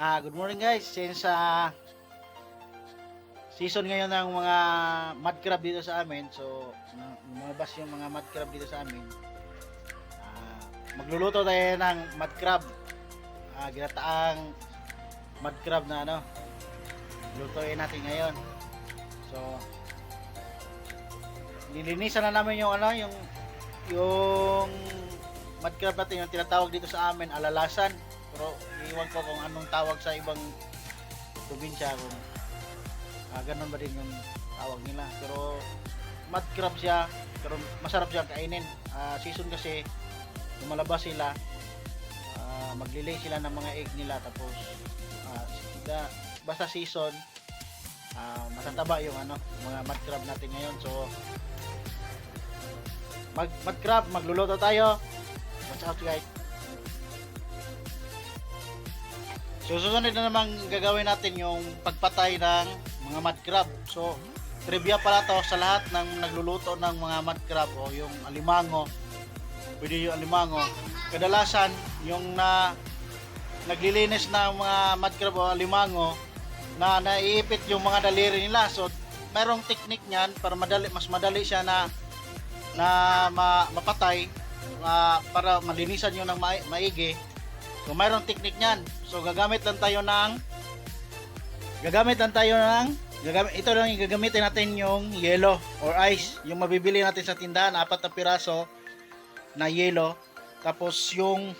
Good morning, guys. Since season ngayon ng mga mud crab dito sa amin, so lumabas yung mga mud crab dito sa amin. Magluluto tayo ng mud crab. Ginataang mud crab na ano. Lutuin natin ngayon. So nilinisan na namin yung ano, yung mud crab natin, yung tinatawag dito sa amin, alalasan. Pero iwan ko kung anong tawag sa ibang probinsya, kung ganun ba din yung tawag nila. Pero mud crab siya, pero masarap siya kainin. Season kasi lumalabas sila, maglilay sila ng mga egg nila, tapos basta season, matataba yung ano, mga mud crab natin ngayon. So mag mud crab, magluluto tayo. Watch out, guys. So susunod na namang gagawin natin yung pagpatay ng mga mud crab. So trivia pala to sa lahat ng nagluluto ng mga mud crab o yung alimango. Pwede yung alimango. Kadalasan yung na naglilinis ng mga mud crab o alimango na naiipit yung mga daliri nila. So merong technique niyan para madali, mas madali siya na na mapatay, para malinisan yun ng maigi. So mayroong technique niyan. So gagamit lang tayo ng gagamit, ito lang yung gagamitin natin, yung yelo or ice, yung mabibili natin sa tindahan, apat na piraso na yelo. Tapos yung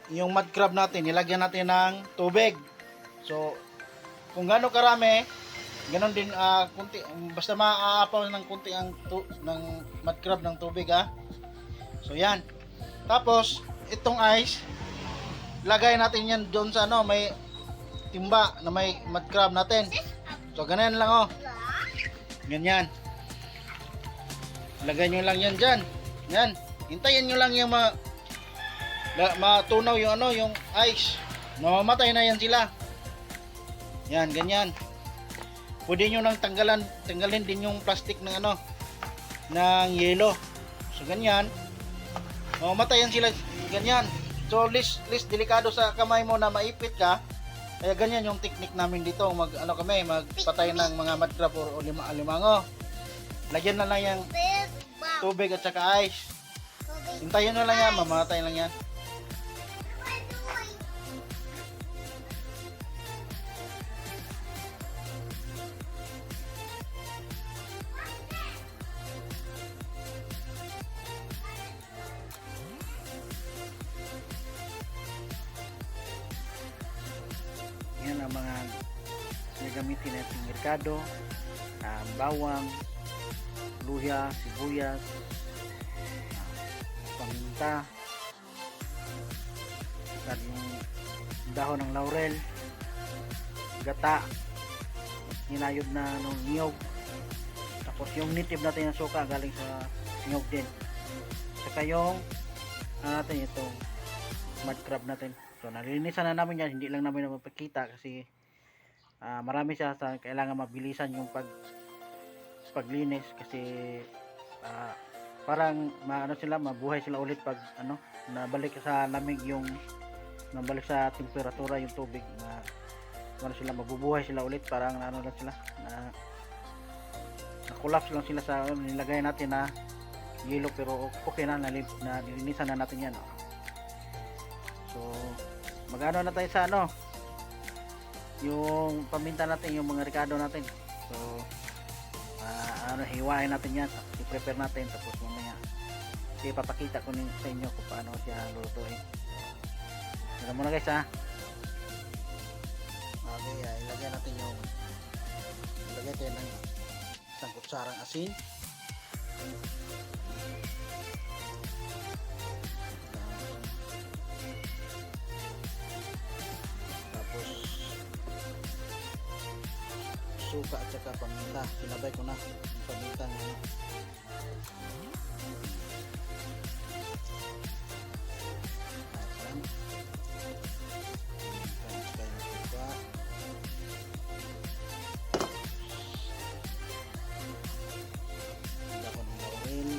mud crab natin, nilagyan natin ng tubig. So kung gaano karami, ganon din, kunti, basta maaapaw ng kunti ang ng mud crab ng tubig ah. So yan. Tapos itong ice, lagay natin yan doon sa ano, may timba na may mud crab natin. So ganyan lang oh. Ganyan. Lagay nyo lang yan dyan. Yan. Hintayin nyo lang yung matunaw yung ano, yung ice. Mamamatay na yan sila. Yan, ganyan. Pwede nyo nang tanggalin din yung plastic ng ano, ng yelo. So ganyan. Mamamatay yan sila, ganyan. So less delikado sa kamay mo na maipit ka. Kaya ganyan yung technique namin dito, mag ano kami, magpatay ng mga mud crab or alimango. Lagyan na lang yung tubig at saka ice. Hintayin nyo lang yan, mamamatay lang yan. Yan ang mga gagamitin natin: merkado, bawang, luya, sibuyas, paminta, saka yung dahon ng laurel, gata, hinayod na ano, niyog, tapos yung native natin na suka galing sa niyog din. Saka yung ano natin, itong mud crab natin. So nalinisan na namin yan, hindi lang namin na mapakita kasi marami siya sa kailangan mabilisan yung paglinis kasi parang maano sila, mabuhay sila ulit pag ano, nabalik sa lamig, yung nabalik sa temperatura yung tubig na ano sila, mabubuhay sila ulit, parang ano lang sila na na collapse lang sila sa ano, nilagay natin na yelo, pero okay na, nalinisan na natin yan, oh. So magano na tayo sa ano, yung paminta natin, yung mga ricado natin. So ano, hiwain natin yan, tapos i-prepare natin, tapos mamaya ipapakita ko sa inyo kung paano siya lutuin. So muna, guys, ha. Okay, ilagay natin yung ilagay tayo ng isang kutsarang asin. Tapos suka at saka paminta, sinabay ko na yung paminta ng ano. Ayan. Paminta at saka yung suka. Dahon ng laurel.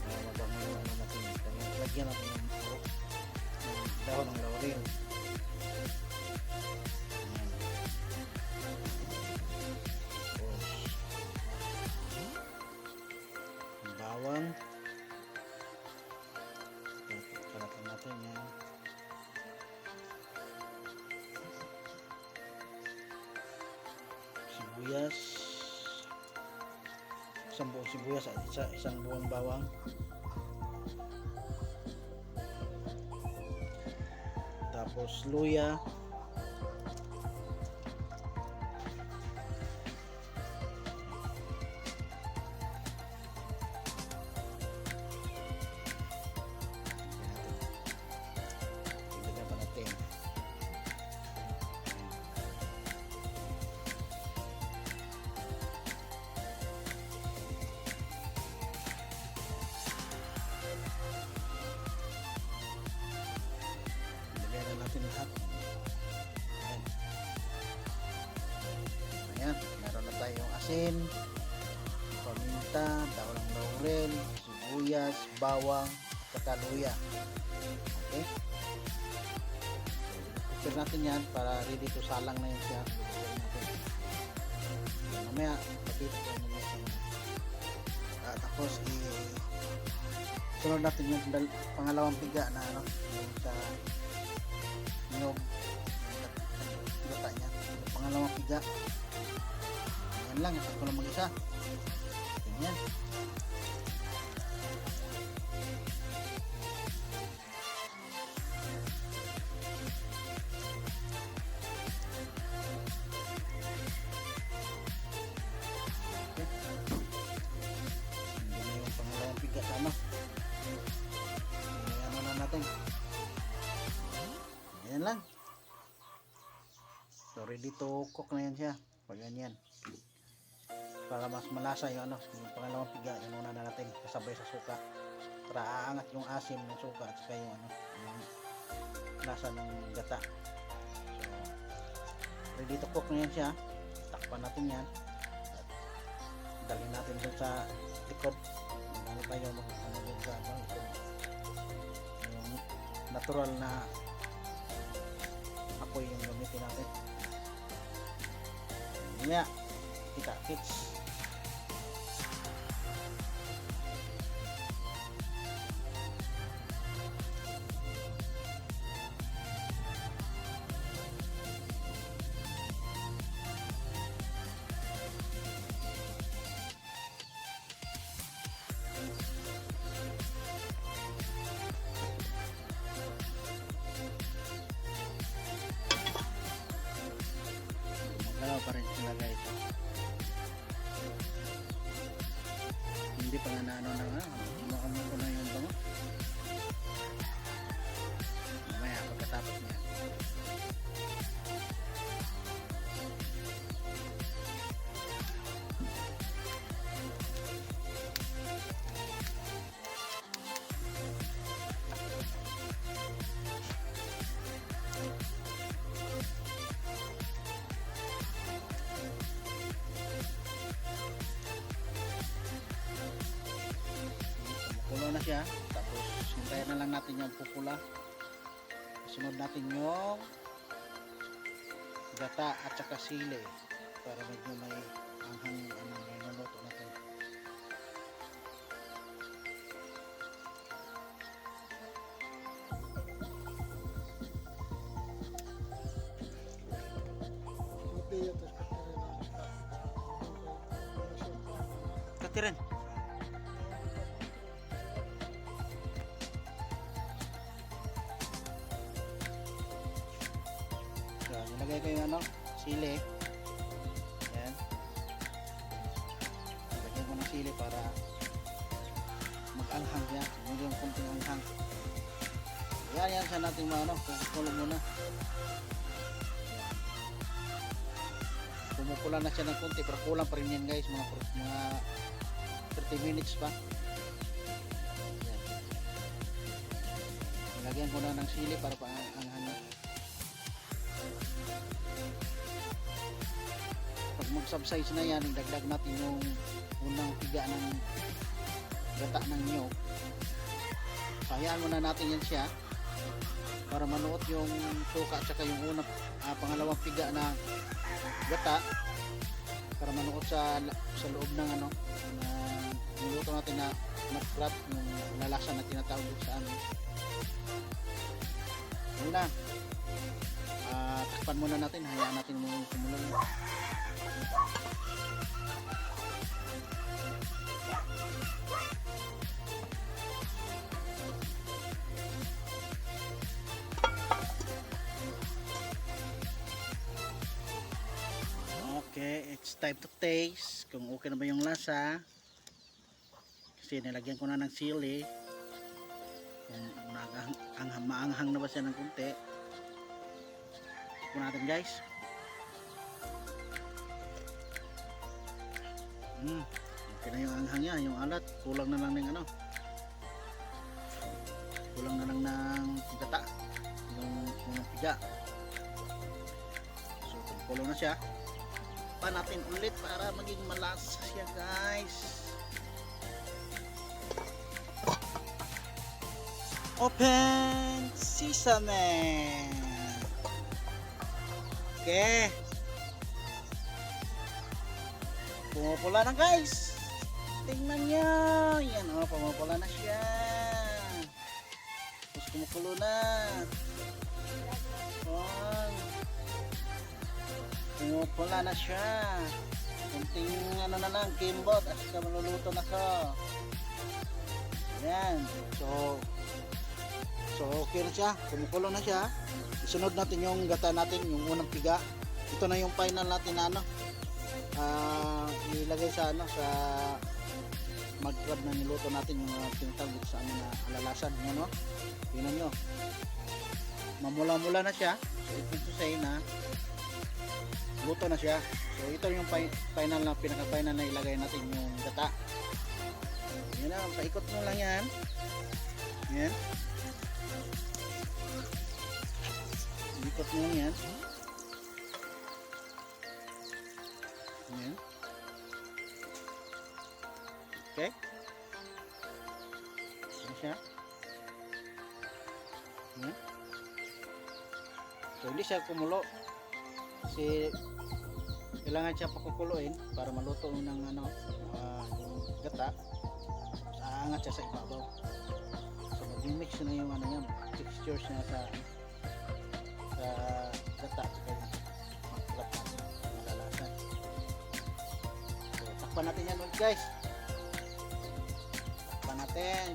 Para mabango yung ano natin. Kaya Lagyan natin ng dahon ng laurel. Ayan. Tapos, yung bawang. Kalatan natin yan. Sibuyas. Isang buong sibuyas at isang buong bawang. Tapos luya. Ilagyan pa natin. Ayan. Ilagay na natin lahat. Ayan. Ayan, meron na tayong asin, paminta, dahon ng laurel, sibuyas, bawang, at saka luya. Okay? So, prepare natin yan para ready to salang na yun siya. Lulutuin natin. Mamaya, pakita ko mamaya sa mga. Tapos, sunod natin yung pangalawang piga na ano, yung sa niyog, yung gata niya. Yung pangalawang piga. Ayan lang, isa ko lang mag-isa. Ganyan. Okay. Hindi na yung pangalawang piga sa ano. Ano na natin. Ayan lang. So ready to cook na yan siya. Pag ganyan. Para mas malasa yung ano, yung pangalawang piga, inuna na natin kasabay sa suka. Para aangat yung asim ng suka at saka yung ano, yung lasa ng gata. So ready to cook na yan siya. Takpan natin yan. At dalhin natin dun sa likod. Ano tayo mag ano dun sa ano, likod. Yung natural na apoy yung gamitin natin. Mamaya, kita kits. Gumagalaw pa rin sila, guys. Hindi pa nga naano na nga. Umukamon ko na yung bango. Mamaya pagkatapos niya. Kumukulo na siya. Tapos hintayin na lang natin yung pupula. Sunod natin yung gata at saka sili para medyo may anghang yung ano, yung niluluto natin. Oddio, ti aspetterei la Katirin. So, nilagay ko yung ano, sili. Yan. Lagyan ko ng sili para mag-anghang siya. Medyo yung konting anghang. Yan, yan siya natin mga ano, kukulo muna. Yan. Pumupula na siya ng konti pero kulang pa rin yan, guys, mga 30 minutes pa. Yan. Lagyan ko na ng sili para pa anghang na. Pag mag-subsides na yan, dagdag natin yung unang piga ng gata ng niyog. Hayaan muna natin yan siya para manuot yung suka at saka yung unang pangalawang piga na gata para manuot sa loob ng ano na niluto natin na mud crab, yung lalasan na tinatawag dito sa amin. Yun na. Takpan muna natin, hayaan natin muna kumulo. Okay, it's time to taste kung okay na ba yung lasa. Kasi nilagyan ko na ng sili. Kung maanghang na ba siya ng kunti. Tikman natin, guys. Okay na yung anghang niya, yung alat. Kulang na lang ng ano. Kulang na lang ng gata. Yung unang piga. So, kumukulo na siya pa natin ulit para maging malasa siya, guys. Open sesame. Okay, pumupula na, guys. Tingnan nyo yan, oh, pumupula na siya, tapos kumukulo na. Oh, pumupula na siya. Kunting ano na lang, kimbot, at saka maluluto na to. Ayan. So okay na siya. Kumukulo na siya. Isunod natin yung gata natin, yung unang piga. Ito na yung final natin na ano. Ilagay sa ano, sa mud crab na niluto natin, yung mga tinatawag dito sa amin na alalasan. Yan o. Tingnan nyo. Mamula-mula na siya. So ibig to say na luto na siya. So ito yung final na pinaka-final na ilagay natin yung gata. Yan na, paikot mo lang yan. Yan. Ikot mo lang yan. Yan. Okay. Yan siya. Yan. So hindi siya kumulo. Kasi kailangan siya pakukuluin para maluto ng ano, yung gata. Tapos aangat siya sa ibabaw. So mag-mix na yung ano niya, textures niya sa gata at saka yung mud crab natin, malalasan. So takpan natin yan ulit, guys. Takpan natin.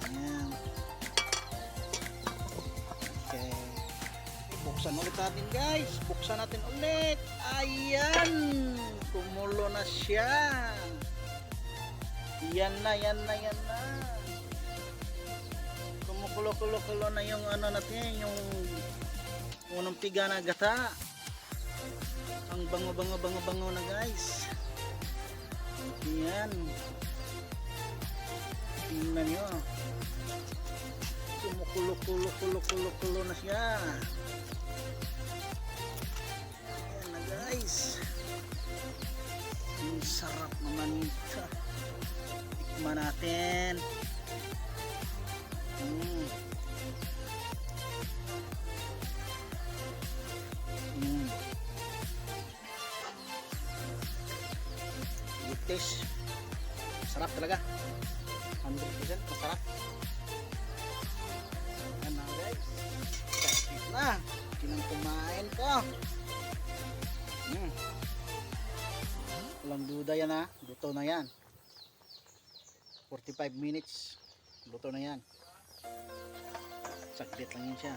Ayan. Okay. Buksan ulit natin, guys. Buksan natin ulit. Ayan. Kumulo na siya. Yan na, yan na, yan na. Kumukulo-kulo-kulo na yung ano natin, yung unang piga na gata. Ang bango, bango, bango, bango na, guys. Yan. Tingnan nyo. Kumukulo, kulo, kulo, kulo, kulo na siya. Ayan na, guys. Ang sarap naman ito. Tikman natin. Good taste. Sarap talaga. 100% masarap. Ayan na, guys. Excited na. Kinang kumain ko. Walang duda yan ha. Luto na yan. 45 minutes. Luto na yan. Saglit lang yan siya.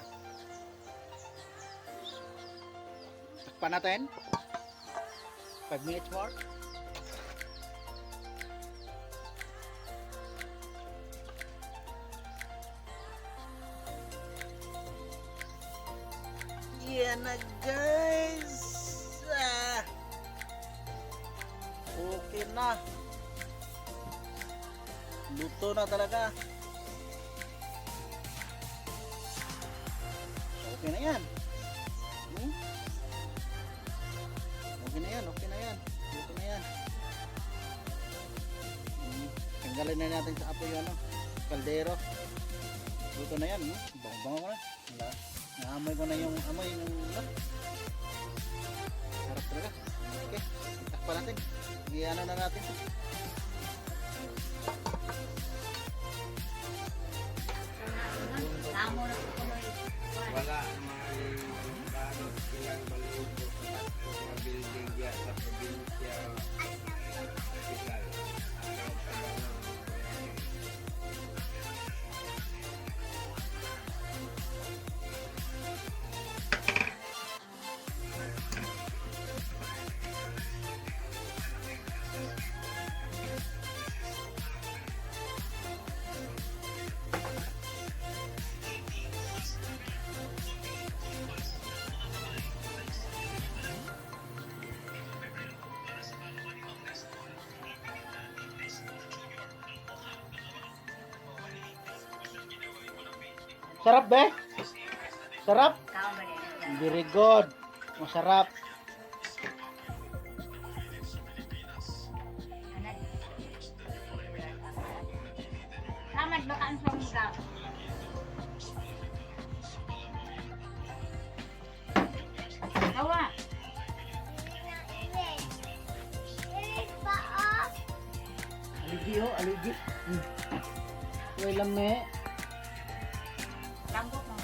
Takpan natin. 5 minutes more. Yan na, guys. Ah. Okay na. Luto na talaga. So, okay na yan. Okay na yan, okay na yan. Luto na yan. Tanggalin na natin sa apoy yung ano, kaldero. Luto na yan, no? Bango-bango ko na. Wala. Naamoy ko na yung amoy ng ano. Sarap talaga. Okay, takpan natin. Iano na natin. Tamo na ko tuloy. Wala may balot silang balibo sa tatlo nga building diya sa probinsya hospital. Ayaw pa ba ng Sarap be? Sarap? Kaon ba din? Very good. Masarap. Anak. Tamad ba ka ang songga? Tawa. Aligi oh, aligi. Uy, lame. Tambok mo.